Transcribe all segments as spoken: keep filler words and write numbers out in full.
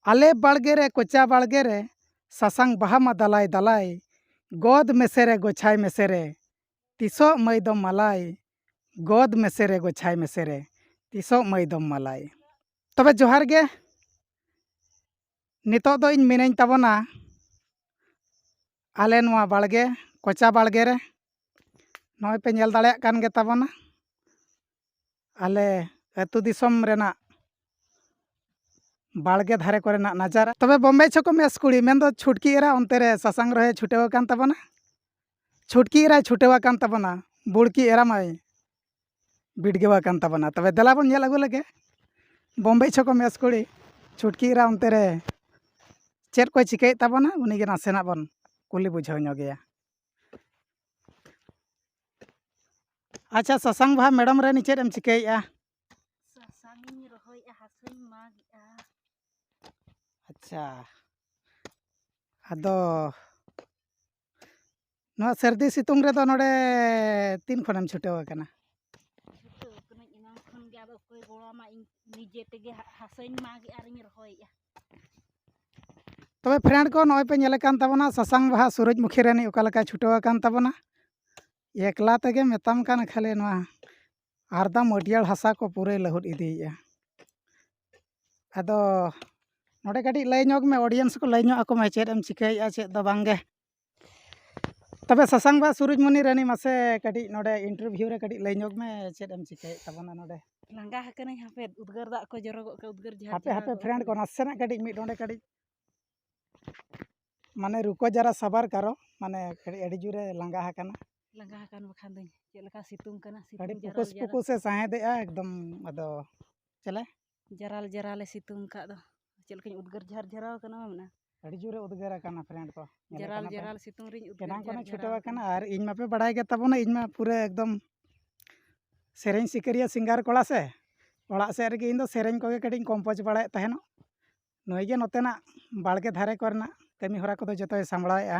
ᱟᱞᱮ ᱵᱟᱲᱜᱮ ᱨᱮ, ᱠᱚᱪᱟ ᱵᱟᱲᱜᱮ ᱨᱮ, ᱥᱟᱥᱟᱝ ᱵᱟᱦᱟ ᱢᱟ ᱫᱟᱞᱟᱭ ᱫᱟᱞᱟᱭ, ᱜᱚᱫ ᱢᱮᱥᱮ ᱨᱮ, ᱜᱚᱪᱷᱟᱭ ᱢᱮᱥᱮ ᱨᱮ, ᱛᱤᱥᱚᱜ ᱢᱟᱹᱭ ᱫᱚᱢ ᱢᱟᱞᱟᱭ, ᱜᱚᱫ ᱢᱮᱥᱮ ᱨᱮ, ᱜᱚᱪᱷᱟᱭ ᱢᱮᱥᱮ ᱨᱮ, ᱛᱤᱥᱚᱜ ᱢᱟᱹᱭ ᱫᱚᱢ ᱢᱟᱞᱟᱭ᱾ ᱛᱚᱵᱮ ᱡᱚᱦᱟᱨ ᱜᱮ᱾ ᱱᱤᱛᱚᱜ ᱫᱚ ᱤᱧ ᱢᱤᱱᱟᱹᱧ ᱛᱟᱵᱚᱱᱟ ᱟᱞᱮ ᱱᱚᱣᱟ ᱵᱟᱲᱜᱮ, ᱠᱚᱪᱟ ᱵᱟᱲᱜᱮ ᱨᱮ᱾ ᱱᱚᱜᱼᱚᱭ ᱯᱮ ᱧᱮᱞ ᱫᱟᱲᱮᱭᱟᱜ ᱠᱟᱱ ᱜᱮ ᱛᱟᱵᱚᱱᱟ ᱟᱞᱮ ᱟᱹᱛᱩ ᱫᱤᱥᱚᱢ ᱨᱮᱱᱟᱜ ᱵᱟᱲᱜᱮ ᱫᱷᱟᱨᱮ ᱠᱚᱨᱮᱱᱟᱜ ᱱᱟᱡᱟᱨᱟ᱾ ᱛᱚᱵᱮ ᱵᱚᱢᱵᱮ ᱪᱷᱚᱠᱚ ᱢᱮᱥ ᱠᱩᱲᱤ, ᱢᱮᱱᱫᱚ ᱪᱷᱩᱴᱠᱤ ᱮᱨᱟ, ᱚᱱᱛᱮ ᱨᱮ ᱥᱟᱥᱟᱝ ᱨᱚᱦᱚᱭ ᱪᱷᱩᱴᱟᱹᱣ ᱟᱠᱟᱱ ᱛᱟᱵᱚᱱᱟ᱾ ᱪᱷᱩᱴᱠᱤ ᱮᱨᱟᱭ ᱪᱷᱩᱴᱟᱹᱣ ᱟᱠᱟᱱ ᱛᱟᱵᱚᱱᱟ, ᱵᱩᱲᱠᱤ ᱮᱨᱟ ᱢᱟᱭ ᱵᱤᱰᱜᱟᱹᱣ ᱟᱠᱟᱱ ᱛᱟᱵᱚᱱᱟ᱾ ᱛᱚᱵᱮ ᱫᱮᱞᱟ ᱵᱚᱱ ᱧᱮᱞ ᱟᱹᱜᱩ ᱞᱮᱜᱮ ᱵᱚᱢᱵᱮ ᱪᱷᱚᱠᱚ ᱢᱮᱥ ᱠᱩᱲᱤ ᱪᱷᱩᱴᱠᱤ ᱮᱨᱟ ᱚᱱᱛᱮ ᱨᱮ ᱪᱮᱫ ᱠᱚᱭ ᱪᱤᱠᱟᱹᱭᱮᱫ ᱛᱟᱵᱚᱱᱟ, ᱩᱱᱤᱜᱮ ᱱᱟᱥᱮᱱᱟᱜ ᱵᱚᱱ ᱠᱩᱞᱤ ᱵᱩᱡᱷᱟᱹᱣ ᱧᱚᱜᱮᱭᱟ᱾ ᱟᱪᱪᱷᱟ, ᱥᱟᱥᱟᱝ ᱵᱟᱦᱟ ᱢᱮᱰᱟᱢ ᱨᱟᱱᱤ, ᱪᱮᱫ ᱮᱢ ᱪᱤᱠᱟᱹᱭᱮᱫᱼᱟ? ᱥᱟᱥᱟᱝ ᱤᱧ ᱨᱚᱦᱚᱭᱮᱫᱼᱟ, ᱦᱟᱥᱟᱧ ᱢᱟᱜᱮᱫᱼᱟ᱾ ᱟᱪᱪᱷᱟ, ᱟᱫᱚ ᱱᱚᱣᱟ ᱥᱟᱹᱨᱫᱤ ᱥᱤᱛᱩᱝ ᱨᱮᱫᱚ ᱱᱚᱰᱮ ᱛᱤᱱ ᱠᱷᱚᱱᱮᱢ ᱪᱷᱩᱴᱟᱹᱣ ᱟᱠᱟᱱᱟ? ᱪᱷᱩᱴᱟᱹᱣ ᱠᱟᱹᱱᱟᱹᱧ ᱮᱱᱟᱝ ᱠᱷᱚᱱ ᱜᱮ, ᱟᱫᱚ ᱚᱠᱚᱭ ᱜᱚᱲᱚ ᱟᱢᱟ? ᱤᱧ ᱱᱤᱡᱮ ᱛᱮᱜᱮ ᱦᱟ-, ᱦᱟᱥᱟᱧ ᱢᱟᱜᱮᱫᱼᱟ ᱟᱨᱤᱧ ᱨᱚᱦᱚᱭᱮᱫᱼᱟ᱾ ᱛᱚᱵᱮ ᱯᱷᱨᱮᱱᱰ ᱠᱚ, ᱱᱚᱜᱼᱚᱭ ᱯᱮ ᱧᱮᱞᱮ ᱠᱟᱱ ᱛᱟᱵᱚᱱᱟ ᱥᱟᱥᱟᱝ ᱵᱟᱦᱟ ᱥᱩᱨᱚᱡᱽᱢᱩᱠᱷᱤ ᱨᱟᱱᱤ ᱚᱠᱟ ᱞᱮᱠᱟᱭ ᱪᱷᱩᱴᱟᱹᱣ ᱟᱠᱟᱱ ᱛᱟᱵᱚᱱᱟ᱾ ᱮᱠᱞᱟ ᱛᱮᱜᱮ ᱢᱮᱛᱟᱢ ᱠᱟᱱ ᱠᱷᱟᱹᱞᱤ ᱱᱚᱣᱟ ᱟᱨᱫᱟᱢ ᱢᱟᱹᱴᱭᱟᱹᱲ ᱦᱟᱥᱟ ᱠᱚ ᱯᱩᱨᱟᱹᱭ ᱞᱟᱹᱦᱩᱫ ᱤᱫᱤᱭᱮᱫᱼᱟ᱾ ᱟᱫᱚ ᱱᱚᱰᱮ ᱠᱟᱹᱴᱤᱡ ᱞᱟᱹᱭ ᱧᱚᱜ ᱢᱮ, ᱚᱰᱤᱭᱮᱱᱥ ᱠᱚ ᱞᱟᱹᱭ ᱧᱚᱜ ᱟᱠᱚ ᱢᱮ, ᱪᱮᱫ ᱮᱢ ᱪᱤᱠᱟᱹᱭᱮᱫᱼᱟ, ᱪᱮᱫ ᱫᱚ ᱵᱟᱝᱜᱮ᱾ ᱛᱚᱵᱮ ᱥᱟᱥᱟᱝ ᱵᱟᱦᱟ ᱥᱩᱨᱚᱡᱽᱢᱩᱱᱤ ᱨᱟᱱᱤ, ᱢᱟᱥᱮ ᱠᱟᱹᱴᱤᱡ ᱱᱚᱰᱮ ᱤᱱᱴᱟᱨᱵᱷᱤᱭᱩ ᱨᱮ ᱠᱟᱹᱴᱤᱡ ᱞᱟᱹᱭ ᱧᱚᱜ ᱢᱮ, ᱪᱮᱫ ᱮᱢ ᱪᱤᱠᱟᱹᱭᱮᱫ ᱛᱟᱵᱚᱱᱟ ᱱᱚᱰᱮ? ᱞᱟᱸᱜᱟ ᱟᱠᱟᱱᱟᱹᱧ, ᱦᱟᱯᱮ ᱩᱫᱽᱜᱟᱹᱨ ᱫᱟᱜ ᱠᱚ ᱡᱚᱨᱚᱜᱚᱜ ᱠᱟᱱᱟ, ᱩᱫᱽᱜᱟᱹᱨ ᱡᱷᱟᱨ ᱦᱟᱯᱮ, ᱡᱷᱟᱨ ᱦᱟᱯᱮ ᱜᱚᱜ ᱯᱷᱨᱮᱱᱰ ᱠᱚ, ᱠᱟᱱᱟ᱾ ᱱᱟᱥᱮᱱᱟᱜ ᱠᱟᱹᱴᱤᱡ ᱢᱤᱫ ᱱᱚᱰᱮ ᱠᱟᱹᱴᱤᱡ ᱢᱟᱱᱮ ᱨᱩᱠᱚ ᱡᱟᱨᱟ ᱥᱟᱵᱟᱨ ᱠᱟᱨᱚ, ᱢᱟᱱᱮ ᱠᱟᱹᱴᱤᱡ ᱟᱹᱰᱤ ᱡᱳᱨᱮ ᱞᱟᱸᱜᱟ ᱟᱠᱟᱱᱟ᱾ ᱞᱟᱸᱜᱟ ᱟᱠᱟᱱ ᱵᱟᱠᱷᱟᱱ ᱫᱚᱧ, ᱪᱮᱫ ᱞᱮᱠᱟ ᱥᱤᱛᱩᱝ ᱠᱟᱱᱟ, ᱥᱤᱛᱩᱝ ᱟᱹᱰᱤ ᱡᱟᱨᱟᱞ ᱯᱩᱠᱩᱥ ᱡᱟᱨᱟᱞ᱾ ᱯᱩᱠᱩᱥ ᱮ ᱥᱟᱦᱮᱸᱫᱮᱜᱼᱟ ᱮᱠᱫᱚᱢ᱾ ᱟᱫᱚ ᱪᱮᱞᱮ? ᱡᱟᱨᱟᱞ ᱡᱟᱨᱟᱞᱮ ᱥᱤᱛᱩᱝ ᱟᱠᱟᱫ ᱫᱚ, ᱪᱮᱫ ᱞᱮᱠᱟᱧ ᱩᱫᱽᱜᱟᱹᱨ ᱡᱷᱟᱨ ᱡᱷᱟᱨᱟᱣ ᱠᱟᱱᱟ ᱢᱮᱱᱟ᱾ ᱟᱹᱰᱤ ᱡᱳᱨᱮ ᱩᱫᱽᱜᱟᱹᱨ ᱟᱠᱟᱱᱟ ᱯᱷᱨᱮᱱᱰ ᱠᱚ, ᱧᱮᱞᱮ ᱡᱟᱨᱟᱞ ᱠᱟᱱᱟ ᱯᱮ᱾ ᱡᱟᱨᱟᱞ ᱥᱤᱛᱩᱝ ᱨᱤᱧ ᱩᱫᱽᱜᱟᱹᱨ ᱮᱱᱟᱝ ᱡᱷᱟᱨ ᱠᱷᱚᱱᱤᱧ ᱡᱷᱟᱨᱟᱣ ᱪᱷᱩᱴᱟᱹᱣ ᱟᱠᱟᱱᱟ᱾ ᱟᱠᱟᱱᱟ, ᱟᱨ ᱤᱧ ᱢᱟᱯᱮ ᱵᱟᱲᱟᱭ ᱜᱮ ᱛᱟᱵᱚᱱᱟ, ᱤᱧ ᱢᱟ ᱯᱩᱨᱟᱹ ᱮᱠᱫᱚᱢ ᱥᱮᱨᱮᱧ ᱥᱤᱠᱟᱹᱨᱤᱭᱟᱹ ᱥᱤᱝᱜᱟᱨ ᱠᱚᱲᱟ ᱥᱮ᱾ ᱚᱲᱟᱜ ᱥᱮᱫ ᱨᱮᱜᱮ ᱤᱧ ᱫᱚ ᱥᱮᱨᱮᱧ ᱠᱚᱜᱮ ᱠᱟᱹᱴᱤᱡ ᱤᱧ ᱠᱚᱢᱯᱳᱡᱽ ᱵᱟᱲᱟᱭᱮᱫ ᱛᱟᱦᱮᱱᱚᱜ᱾ ᱱᱩᱭ ᱜᱮ ᱱᱚᱛᱮᱱᱟᱜ ᱵᱟᱲᱜᱮ ᱫᱷᱟᱨᱮ ᱠᱚᱨᱮᱱᱟᱜ ᱠᱟᱹᱢᱤ ᱦᱚᱨᱟ ᱠᱚᱫᱚ ᱡᱚᱛᱚᱭ ᱥᱟᱢᱵᱲᱟᱣᱮᱫᱼᱟ᱾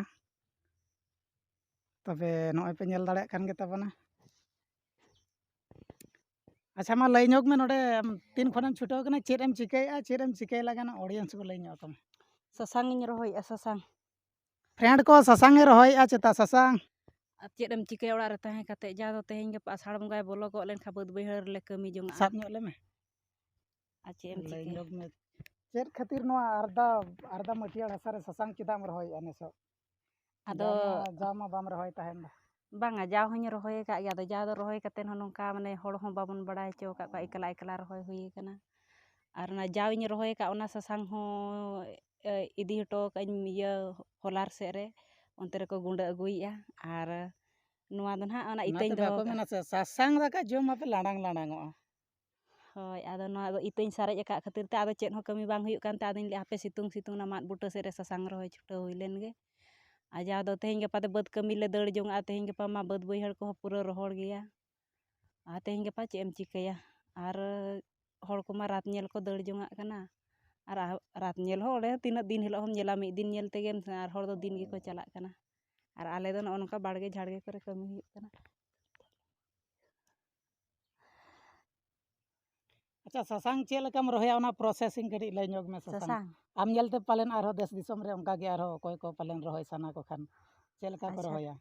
ᱛᱚᱵᱮ ᱱᱚᱜᱼᱚᱭ ᱯᱮ ᱧᱮᱞ ᱫᱟᱲᱮᱭᱟᱜ ᱠᱟᱱ ᱜᱮ ᱛᱟᱵᱚᱱᱟ᱾ ᱟᱪᱪᱷᱟ, ᱢᱟ ᱞᱟᱹᱭ ᱧᱚᱜ ᱢᱮ, ᱱᱚᱰᱮ ᱟᱢ ᱛᱤᱱ ᱠᱷᱚᱱᱮᱢ ᱪᱷᱩᱴᱟᱹᱣ ᱠᱟᱱᱟ, ᱪᱮᱫ ᱮᱢ ᱪᱤᱠᱟᱹᱭᱮᱫᱼᱟ, ᱪᱮᱫ ᱮᱢ ᱪᱤᱠᱟᱹᱭ ᱞᱟᱜᱟᱱ audience ᱠᱚ ᱞᱟᱹᱭ ᱧᱚᱜ ᱟᱠᱚ ᱢᱮ᱾ ᱥᱟᱥᱟᱝ ᱤᱧ ᱨᱚᱦᱚᱭᱮᱫᱼᱟ, ᱥᱟᱥᱟᱝ᱾ Friend ᱠᱚ, ᱥᱟᱥᱟᱝ ᱮ ᱨᱚᱦᱚᱭᱮᱫᱼᱟ ᱪᱮᱛᱟ, ᱥᱟᱥᱟᱝ᱾ ᱟᱨ ᱪᱮᱫ ᱮᱢ ᱪᱤᱠᱟᱹᱭᱟ ᱚᱲᱟᱜ ᱨᱮ ᱛᱟᱦᱮᱸ ᱠᱟᱛᱮ? ᱡᱟ ᱫᱚ ᱛᱮᱦᱮᱧ ᱜᱟᱯᱟ ᱟᱥᱟᱲ ᱵᱚᱸᱜᱟᱭ ᱵᱚᱞᱚ ᱜᱚᱫ ᱞᱮᱱᱠᱷᱟᱱ ᱵᱟᱹᱫᱽ ᱵᱟᱹᱭᱦᱟᱹᱲ ᱨᱮᱞᱮ ᱠᱟᱹᱢᱤ ᱡᱚᱝᱟᱜᱼᱟ᱾ ᱥᱟᱵ ᱧᱚᱜ ᱞᱮᱢᱮ᱾ ᱟᱨ ᱪᱮᱫ ᱮᱢ ᱞᱟᱹᱭ ᱪᱤᱠᱟᱹᱭᱟ? ᱧᱚᱜ ᱢᱮ, ᱪᱮᱫ ᱠᱷᱟᱹᱛᱤᱨ ᱱᱚᱣᱟ ᱟᱨᱫᱟ, ᱟᱨᱫᱟ ᱢᱟᱹᱴᱭᱟᱹᱲ ᱦᱟᱥᱟ ᱨᱮ ᱥᱟᱥᱟᱝ ᱪᱮᱫᱟᱜ ᱮᱢ ᱨᱚᱦᱚᱭᱮᱫᱼᱟ ᱱᱮᱥᱚᱜ? ᱟᱫᱚ ᱡᱟᱣ ᱢᱟ, ᱡᱟᱣ ᱢᱟ ᱵᱟᱢ ᱨᱚᱦᱚᱭ ᱛᱟᱦᱮᱱ ᱫᱚ᱾ ᱵᱟᱝᱟ, ᱡᱟᱣ ᱦᱚᱧ ᱨᱚᱦᱚᱭ ᱟᱠᱟᱫ ᱜᱮᱭᱟ᱾ ᱟᱫᱚ ᱡᱟᱣ ᱫᱚ ᱨᱚᱦᱚᱭ ᱠᱟᱛᱮᱫ ᱦᱚᱸ ᱱᱚᱝᱠᱟ, ᱢᱟᱱᱮ, ᱦᱚᱲ ᱦᱚᱸ ᱵᱟᱵᱚᱱ ᱵᱟᱲᱟᱭ ᱦᱚᱪᱚ ᱟᱠᱟᱫ ᱠᱚᱣᱟ, ᱮᱠᱞᱟ ᱮᱠᱞᱟ ᱨᱚᱦᱚᱭ ᱦᱩᱭ ᱟᱠᱟᱱᱟ᱾ ᱟᱨ ᱚᱱᱟ ᱡᱟᱣ ᱤᱧ ᱨᱚᱦᱚᱭ ᱟᱠᱟᱫ, ᱚᱱᱟ ᱥᱟᱥᱟᱝ ᱦᱚᱸ, ᱮ, ᱤᱫᱤ ᱦᱚᱴᱚ ᱟᱠᱟᱫ ᱟᱹᱧ ᱤᱭᱟᱹ ᱦᱚᱞᱟᱨ ᱥᱮᱫ ᱨᱮ, ᱚᱱᱛᱮ ᱨᱮᱠᱚ ᱜᱩᱸᱰᱟᱹ ᱟᱹᱜᱩᱭᱮᱫᱼᱟ᱾ ᱟᱨ ᱱᱚᱣᱟ ᱫᱚ ᱱᱟᱦᱟᱜ ᱚᱱᱟ ᱚᱱᱟᱛᱮ ᱤᱛᱟᱹᱧ ᱫᱚᱦᱚ ᱵᱟᱠᱚ ᱠᱟᱜᱼᱟ᱾ ᱢᱮᱱᱟ ᱥᱮ, ᱥᱟᱥᱟᱝ ᱫᱟᱠᱟ ᱡᱚᱢ ᱢᱟᱯᱮ ᱞᱟᱲᱟᱝ ᱞᱟᱲᱟᱝᱚᱜᱼᱟ᱾ ᱦᱳᱭ, ᱟᱫᱚ ᱱᱚᱣᱟ ᱫᱚ ᱤᱛᱟᱹᱧ ᱥᱟᱨᱮᱡ ᱟᱠᱟᱫ ᱠᱷᱟᱹᱛᱤᱨ ᱛᱮ ᱟᱫᱚ ᱪᱮᱫ ᱦᱚᱸ ᱠᱟᱹᱢᱤ ᱵᱟᱝ ᱦᱩᱭᱩᱜ ᱠᱟᱱ ᱛᱮ ᱟᱫᱚᱧ ᱞᱟᱹᱭᱟ, ᱦᱟᱯᱮ ᱥᱤᱛᱩᱝ ᱥᱤᱛᱩᱝ ᱚᱱᱟ ᱢᱟᱫ ᱵᱩᱴᱟᱹ ᱥᱮᱫ ᱨᱮ ᱥᱟᱥᱟᱝ ᱨᱚᱦᱚᱭ ᱪᱷᱩᱴᱟᱹᱣ ᱦᱩᱭ ᱞᱮᱱ ᱜᱮ᱾ ᱟᱨ ᱡᱟᱦᱟᱸ ᱫᱚ ᱛᱮᱦᱮᱧ ᱜᱟᱯᱟ ᱫᱚ ᱵᱟᱹᱫᱽ ᱠᱟᱹᱢᱤ ᱞᱮ ᱫᱟᱹᱲ ᱡᱚᱝᱟᱜᱼᱟ, ᱛᱮᱦᱮᱧ ᱜᱟᱯᱟ ᱢᱟ ᱵᱟᱹᱫᱽ ᱵᱟᱹᱭᱦᱟᱹᱲ ᱠᱚᱦᱚᱸ ᱯᱩᱨᱟᱹ ᱨᱚᱦᱚᱲ ᱜᱮᱭᱟ᱾ ᱟᱨ ᱛᱮᱦᱮᱧ ᱜᱟᱯᱟ ᱪᱮᱫ ᱮᱢ ᱪᱤᱠᱟᱹᱭᱟ? ᱟᱨ ᱦᱚᱲ ᱠᱚᱢᱟ ᱨᱟᱛ ᱧᱮᱞ ᱠᱚ ᱫᱟᱹᱲ ᱡᱚᱝᱟᱜ ᱠᱟᱱᱟ᱾ ᱟᱨ ᱟ-, ᱨᱟᱛ ᱧᱮᱞ ᱦᱚᱸ ᱚᱸᱰᱮ ᱛᱤᱱᱟᱹᱜ ᱫᱤᱱ ᱦᱤᱞᱳᱜ ᱦᱚᱸᱢ ᱧᱮᱞᱟ, ᱢᱤᱫ ᱫᱤᱱ ᱧᱮᱞ ᱛᱮᱜᱮᱢ ᱥᱮᱱᱚᱜᱼᱟ, ᱟᱨ ᱦᱚᱲ ᱫᱚ ᱫᱤᱱ ᱜᱮᱠᱚ ᱪᱟᱞᱟᱜ ᱠᱟᱱᱟ᱾ ᱟᱨ ᱟᱞᱮ ᱫᱚ ᱱᱚᱜᱼᱚ ᱱᱚᱝᱠᱟ ᱵᱟᱲᱜᱮ ᱡᱷᱟᱲᱜᱮ ᱠᱚᱨᱮ ᱠᱟᱹᱢᱤ ᱦᱩᱭᱩᱜ ᱠᱟᱱᱟ᱾ ᱟᱪᱪᱷᱟ, ᱥᱟᱥᱟᱝ ᱪᱮᱫ ᱞᱮᱠᱟᱢ ᱨᱚᱦᱚᱭᱟ, ᱚᱱᱟ processing ᱠᱟᱹᱴᱤᱡ ᱞᱟᱹᱭ ᱧᱚᱜ ᱢᱮ᱾ ᱥᱟᱥᱟᱝ ᱥᱟᱥᱟᱝ᱾ ᱟᱢ ᱧᱮᱞᱛᱮ ᱯᱟᱞᱮᱱ ᱟᱨᱦᱚᱸ ᱫᱮᱥ ᱫᱤᱥᱚᱢ ᱨᱮ ᱚᱱᱠᱟ ᱜᱮ ᱟᱨᱦᱚᱸ ᱚᱠᱚᱭ ᱠᱚ ᱯᱟᱞᱮᱱ ᱨᱚᱦᱚᱭ ᱥᱟᱱᱟ ᱠᱚ ᱠᱷᱟᱱ ᱪᱮᱫ ᱞᱮᱠᱟ ᱠᱚ ᱟᱪᱪᱷᱟ᱾ ᱨᱚᱦᱚᱭᱟ?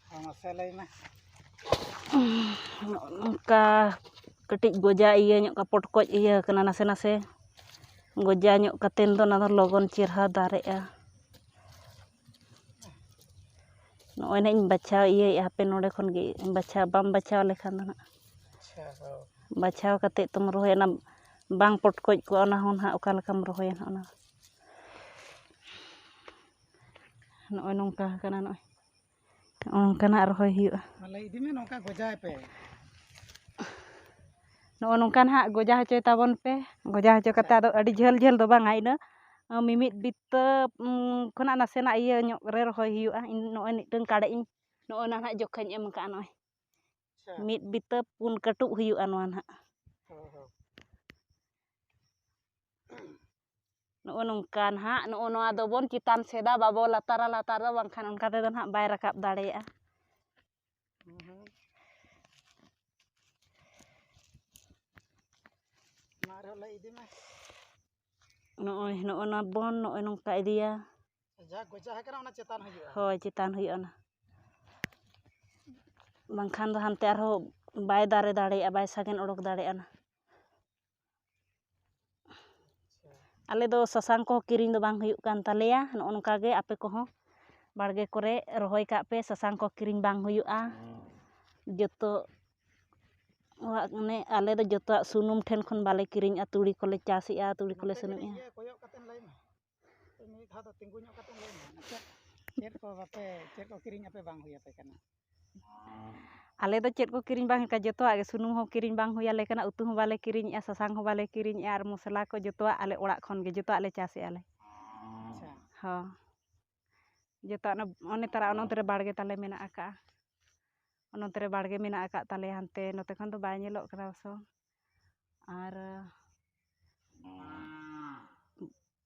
ᱦᱮᱸ, ᱢᱟᱥᱮ ᱞᱟᱹᱭ ᱢᱮ᱾ ᱱᱚᱜᱼᱚ ᱱᱚᱝᱠᱟ ᱠᱟᱹᱴᱤᱡ ᱜᱚᱡᱟ ᱤᱭᱟᱹ ᱧᱚᱜ ᱠᱟ-, ᱯᱚᱴᱠᱚᱡ ᱤᱭᱟᱹ ᱠᱟᱱᱟ ᱱᱟᱥᱮ ᱱᱟᱥᱮ᱾ ᱜᱚᱡᱟ ᱧᱚᱜ ᱠᱟᱛᱮᱫ ᱫᱚ ᱚᱱᱟ ᱫᱚ ᱞᱚᱜᱚᱱ ᱪᱮᱦᱨᱟ ᱫᱟᱨᱮᱜᱼᱟ᱾ ᱱᱚᱜᱼᱚᱭ ᱱᱟᱜ ᱤᱧ ᱵᱟᱪᱷᱟᱣ ᱤᱭᱟᱹᱭᱮᱫᱼᱟ, ᱦᱟᱯᱮ ᱱᱚᱰᱮ ᱠᱷᱚᱱ ᱜᱮ ᱵᱟᱪᱷᱟᱣ, ᱵᱟᱢ ᱵᱟᱪᱷᱟᱣ ᱞᱮᱠᱷᱟᱱ ᱫᱚ ᱱᱟᱜ᱾ ᱟᱪᱪᱷᱟ, ᱦᱳᱭ᱾ ᱵᱟᱪᱷᱟᱣ ᱠᱟᱛᱮᱫ ᱛᱚᱢ ᱨᱚᱦᱚᱭᱟ, ᱚᱱᱟ ᱵᱟᱝ ᱯᱚᱴᱠᱚᱡ ᱠᱚᱜᱼᱟ, ᱚᱱᱟ ᱦᱚᱸ ᱱᱟᱦᱟᱜ ᱚᱠᱟ ᱞᱮᱠᱟᱢ ᱨᱚᱦᱚᱭᱟ ᱱᱟᱦᱟᱜ ᱚᱱᱟ᱾ ᱱᱚᱜᱼᱚᱭ ᱱᱚᱝᱠᱟ ᱠᱟᱱᱟ, ᱱᱚᱜᱼᱚᱭ ᱱᱚᱜᱼᱚ ᱱᱚᱝᱠᱟᱱᱟᱜ ᱨᱚᱦᱚᱭ ᱦᱩᱭᱩᱜᱼᱟ᱾ ᱢᱟ ᱞᱟᱹᱭ ᱤᱫᱤ ᱢᱮ, ᱱᱚᱝᱠᱟ ᱜᱚᱡᱟᱭ ᱯᱮ᱾ ᱱᱚᱜᱼᱚ ᱱᱚᱝᱠᱟ ᱱᱟᱦᱟᱜ ᱜᱚᱡᱟ ᱦᱚᱪᱚᱭ ᱛᱟᱵᱚᱱ ᱯᱮ᱾ ᱜᱚᱡᱟ ᱦᱚᱪᱚ ᱠᱟᱛᱮ ᱟᱪᱪᱷᱟ᱾ ᱟᱫᱚ ᱟᱹᱰᱤ ᱡᱷᱟᱹᱞ ᱡᱷᱟᱹᱞ ᱫᱚ ᱵᱟᱝᱟ, ᱤᱱᱟᱹ ᱢᱤᱢᱤᱫ ᱵᱤᱛᱟᱹ, ᱩᱸ, ᱠᱷᱚᱱᱟᱜ ᱱᱟᱥᱮᱱᱟᱜ ᱤᱭᱟᱹ ᱧᱚᱜ ᱨᱮ ᱨᱚᱦᱚᱭ ᱦᱩᱭᱩᱜᱼᱟ᱾ ᱤᱧ ᱱᱚᱜᱼᱚᱭ ᱢᱤᱫᱴᱟᱝ ᱠᱟᱲᱮᱡ ᱤᱧ ᱱᱚᱜᱼᱚ ᱱᱟ ᱱᱟᱦᱟᱜ ᱡᱚᱠᱷᱟᱧ ᱮᱢ ᱠᱟᱜᱼᱟ ᱱᱚᱜᱼᱚᱭ᱾ ᱟᱪᱪᱷᱟ᱾ ᱢᱤᱫ ᱵᱤᱛᱟᱹ ᱯᱩᱱ ᱠᱟᱹᱴᱩᱵ ᱦᱩᱭᱩᱜᱼᱟ ᱱᱚᱣᱟ ᱱᱟᱦᱟᱜ᱾ ᱦᱚᱸ, ᱦᱚᱸ᱾ ᱱᱚᱜᱼᱚ ᱱᱚᱝᱠᱟ ᱱᱟᱦᱟᱜ, ᱱᱚᱜᱼᱚ ᱱᱚᱣᱟ ᱫᱚᱵᱚᱱ ᱪᱮᱛᱟᱱ ᱥᱮᱫᱟ, ᱵᱟᱵᱚ ᱞᱟᱛᱟᱨᱟ, ᱞᱟᱛᱟᱨ ᱫᱚ ᱵᱟᱝᱠᱷᱟᱱ ᱚᱱᱠᱟ ᱛᱮᱫᱚ ᱱᱟᱦᱟᱜ ᱵᱟᱭ ᱨᱟᱠᱟᱵ ᱫᱟᱲᱮᱭᱟᱜᱼᱟ᱾ ᱦᱩᱸ, ᱦᱩᱸ᱾ ᱞᱟᱹᱭ ᱤᱫᱤ ᱢᱮ᱾ ᱱᱚᱜᱼᱚᱭ, ᱱᱚᱜᱼᱚ ᱱᱟ ᱵᱚᱱ, ᱱᱚᱜᱼᱚᱭ ᱱᱚᱝᱠᱟ ᱤᱫᱤᱭᱟ᱾ ᱡᱟᱦᱟᱸ ᱜᱚᱡᱟ ᱟᱠᱟᱱᱟ, ᱚᱱᱟ ᱪᱮᱛᱟᱱ ᱦᱩᱭᱩᱜᱼᱟ᱾ ᱦᱳᱭ, ᱪᱮᱛᱟᱱ ᱦᱩᱭᱩᱜᱼᱟ ᱚᱱᱟ᱾ ᱵᱟᱝᱠᱷᱟᱱ ᱫᱚ ᱦᱟᱱᱛᱮ ᱟᱨᱦᱚᱸ ᱵᱟᱭ ᱫᱟᱨᱮ ᱫᱟᱲᱮᱭᱟᱜᱼᱟ, ᱵᱟᱭ ᱥᱟᱜᱮᱱ ᱚᱰᱚᱠ ᱫᱟᱲᱮᱭᱟᱜᱼᱟ ᱚᱱᱟ᱾ ᱟᱪᱪᱷᱟ᱾ ᱟᱞᱮ ᱫᱚ ᱥᱟᱥᱟᱝ ᱠᱚᱦᱚᱸ ᱠᱤᱨᱤᱧ ᱫᱚ ᱵᱟᱝ ᱦᱩᱭᱩᱜ ᱠᱟᱱ ᱛᱟᱞᱮᱭᱟ᱾ ᱱᱚᱜᱼᱚ ᱱᱚᱝᱠᱟ ᱜᱮ ᱟᱯᱮ ᱠᱚᱦᱚᱸ ᱵᱟᱲᱜᱮ ᱠᱚᱨᱮ ᱨᱚᱦᱚᱭ ᱠᱟᱜ ᱯᱮ, ᱥᱟᱥᱟᱝ ᱠᱚ ᱠᱤᱨᱤᱧ ᱵᱟᱝ ᱦᱩᱭᱩᱜᱼᱟ᱾ ᱡᱚᱛᱚ ᱚᱲᱟᱜ, ᱢᱟᱱᱮ, ᱟᱞᱮ ᱫᱚ ᱡᱚᱛᱚᱣᱟᱜ ᱥᱩᱱᱩᱢ ᱴᱷᱮᱱ ᱠᱷᱚᱱ ᱵᱟᱞᱮ ᱠᱤᱨᱤᱧᱟ, ᱛᱩᱲᱤ ᱠᱚᱞᱮ ᱪᱟᱥᱮᱜᱼᱟ, ᱛᱩᱲᱤ ᱠᱚᱞᱮ ᱱᱚᱛᱮ ᱥᱩᱱᱩᱢᱮᱜᱼᱟ᱾ ᱤᱭᱟᱹ ᱠᱚᱭᱚᱜ ᱠᱟᱛᱮᱢ ᱞᱟᱹᱭ ᱢᱮ᱾ ᱢᱤᱫ ᱫᱷᱟᱣ ᱫᱚ ᱛᱤᱸᱜᱩ ᱧᱚᱜ ᱠᱟᱛᱮᱢ ᱞᱟᱹᱭ ᱢᱮ᱾ ᱪᱮᱫ, ᱪᱮᱫ ᱠᱚ ᱵᱟᱯᱮ, ᱪᱮᱫ ᱠᱚ ᱠᱤᱨᱤᱧ ᱟᱯᱮ ᱵᱟᱝ ᱦᱩᱭ ᱟᱯᱮ ᱠᱟᱱᱟ? ᱟᱞᱮ ᱫᱚ ᱪᱮᱫ ᱠᱚ ᱠᱤᱨᱤᱧ ᱵᱟᱝ ᱦᱩᱭᱩᱜ ᱠᱟᱱᱟ, ᱡᱚᱛᱚᱣᱟᱜ ᱜᱮ᱾ ᱥᱩᱱᱩᱢ ᱦᱚᱸ ᱠᱤᱨᱤᱧ ᱵᱟᱝ ᱦᱩᱭ ᱟᱞᱮ ᱠᱟᱱᱟ, ᱩᱛᱩ ᱦᱚᱸ ᱵᱟᱞᱮ ᱠᱤᱨᱤᱧᱮᱜᱼᱟ, ᱥᱟᱥᱟᱝ ᱦᱚᱸ ᱵᱟᱞᱮ ᱠᱤᱨᱤᱧᱮᱜᱼᱟ, ᱟᱨ ᱢᱚᱥᱞᱟ ᱠᱚ ᱡᱚᱛᱚᱣᱟᱜ ᱟᱞᱮ ᱚᱲᱟᱜ ᱠᱷᱚᱱ ᱜᱮ, ᱡᱚᱛᱚᱣᱟᱜ ᱞᱮ ᱪᱟᱥᱮᱜᱼᱟ ᱞᱮ᱾ ᱟᱪᱪᱷᱟ᱾ ᱦᱚᱸ᱾ ᱡᱚᱛᱚᱣᱟᱜ ᱚᱱᱟ, ᱚᱱᱮ ᱛᱟᱨᱟ ᱚᱱᱚᱱᱛ ᱨᱮ ᱵᱟᱲᱜᱮ ᱛᱟᱞᱮ ᱢᱮᱱᱟᱜ ᱟᱠᱟᱜᱼᱟ᱾ ᱚᱱᱚᱱᱛ ᱨᱮ ᱵᱟᱲᱜᱮ ᱢᱮᱱᱟᱜ ᱟᱠᱟᱫ ᱛᱟᱞᱮᱭᱟ, ᱦᱟᱱᱛᱮ ᱱᱚᱛᱮ ᱠᱷᱚᱱ ᱫᱚ ᱵᱟᱭ ᱧᱮᱞᱚᱜ ᱠᱟᱱᱟ ᱚᱵᱚᱥᱥᱚ᱾ ᱟᱨ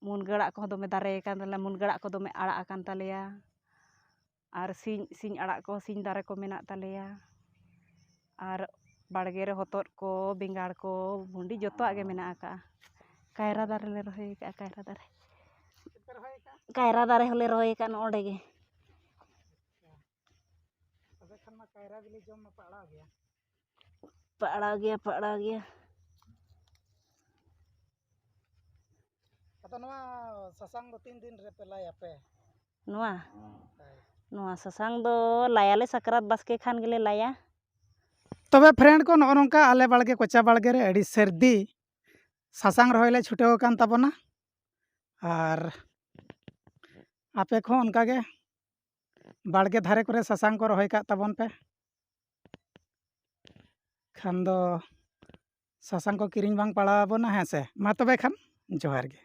ᱢᱩᱱᱜᱟᱹ ᱟᱲᱟᱜ ᱠᱚᱦᱚᱸ ᱫᱚᱢᱮ ᱫᱟᱨᱮ ᱟᱠᱟᱱ ᱛᱟᱞᱮᱭᱟ, ᱢᱩᱱᱜᱟᱹ ᱟᱲᱟᱜ ᱠᱚ ᱫᱚᱢᱮ ᱟᱲᱟᱜ ᱟᱠᱟᱱ ᱛᱟᱞᱮᱭᱟ᱾ ᱟᱨ ᱥᱤᱧ, ᱥᱤᱧ ᱟᱲᱟᱜ ᱠᱚ, ᱥᱤᱧ ᱫᱟᱨᱮ ᱠᱚ ᱢᱮᱱᱟᱜ ᱛᱟᱞᱮᱭᱟ᱾ ᱟᱨ ᱵᱟᱲᱜᱮ ᱨᱮ ᱦᱚᱛᱚᱫ ᱠᱚ, ᱵᱮᱸᱜᱟᱲ ᱠᱚ, ᱵᱷᱩᱸᱰᱤ, ᱡᱚᱛᱚᱣᱟᱜ ᱜᱮ ᱢᱮᱱᱟᱜ ᱟᱠᱟᱜᱼᱟ᱾ ᱠᱟᱭᱨᱟ ᱫᱟᱨᱮ ᱞᱮ ᱨᱚᱦᱚᱭ ᱟᱠᱟᱜᱼᱟ, ᱠᱟᱭᱨᱟ ᱫᱟᱨᱮ᱾ ᱪᱮᱫ ᱯᱮ ᱨᱚᱦᱚᱭ ᱟᱠᱟᱜᱼᱟ? ᱠᱟᱭᱨᱟ ᱫᱟᱨᱮ ᱦᱚᱸᱞᱮ ᱨᱚᱦᱚᱭ ᱟᱠᱟᱫ ᱱᱚᱰᱮ ᱜᱮ᱾ ᱛᱚᱵᱮ ᱠᱷᱟᱱ ᱢᱟ ᱠᱟᱭᱨᱟ ᱵᱤᱞᱤ ᱡᱚᱢ ᱢᱟᱯᱮ ᱟᱲᱟᱜ ᱜᱮᱭᱟ᱾ ᱯᱮ ᱟᱲᱟᱜ ᱜᱮᱭᱟ, ᱯᱮ ᱟᱲᱟᱜ ᱜᱮᱭᱟ᱾ ᱟᱫᱚ ᱱᱚᱣᱟ ᱥᱟᱥᱟᱝ ᱫᱚ ᱛᱤᱱ ᱫᱤᱱ ᱨᱮᱯᱮ ᱞᱟᱭᱟᱯᱮ? ᱱᱚᱣᱟ? ᱦᱳᱭ᱾ ᱱᱚᱣᱟ ᱥᱟᱥᱟᱝ ᱫᱚ ᱞᱟᱭᱟᱞᱮ ᱥᱟᱠᱨᱟᱛ ᱵᱟᱥᱠᱮ ᱠᱷᱟᱱ ᱜᱮᱞᱮ ᱞᱟᱭᱟ᱾ ᱛᱚᱵᱮ friend ᱠᱚ, ᱱᱚᱜᱼᱚ ᱱᱚᱝᱠᱟ ᱟᱞᱮ ᱵᱟᱲᱜᱮ, ᱠᱚᱪᱟ ᱵᱟᱲᱜᱮ ᱨᱮ ᱟᱹᱰᱤ ᱥᱟᱹᱨᱫᱤ ᱥᱟᱥᱟᱝ ᱨᱚᱦᱚᱭ ᱞᱮ ᱪᱷᱩᱴᱟᱹᱣ ᱟᱠᱟᱱ ᱛᱟᱵᱚᱱᱟ᱾ ᱟᱨ ᱟᱯᱮ ᱠᱚᱦᱚᱸ ᱚᱱᱠᱟᱜᱮ ᱵᱟᱲᱜᱮ ᱫᱷᱟᱨᱮ ᱠᱚᱨᱮ ᱥᱟᱥᱟᱝ ᱠᱚ ᱨᱚᱦᱚᱭ ᱠᱟᱜ ᱛᱟᱵᱚᱱ ᱯᱮ᱾ ᱠᱷᱟᱱ ᱫᱚ ᱥᱟᱥᱟᱝ ᱠᱚ ᱠᱤᱨᱤᱧ ᱵᱟᱝ ᱯᱟᱲᱟᱣ ᱟᱵᱚᱱᱟ, ᱦᱮᱸ ᱥᱮ? ᱢᱟ ᱛᱚᱵᱮ ᱠᱷᱟᱱ, ᱡᱚᱦᱟᱨ ᱜᱮ᱾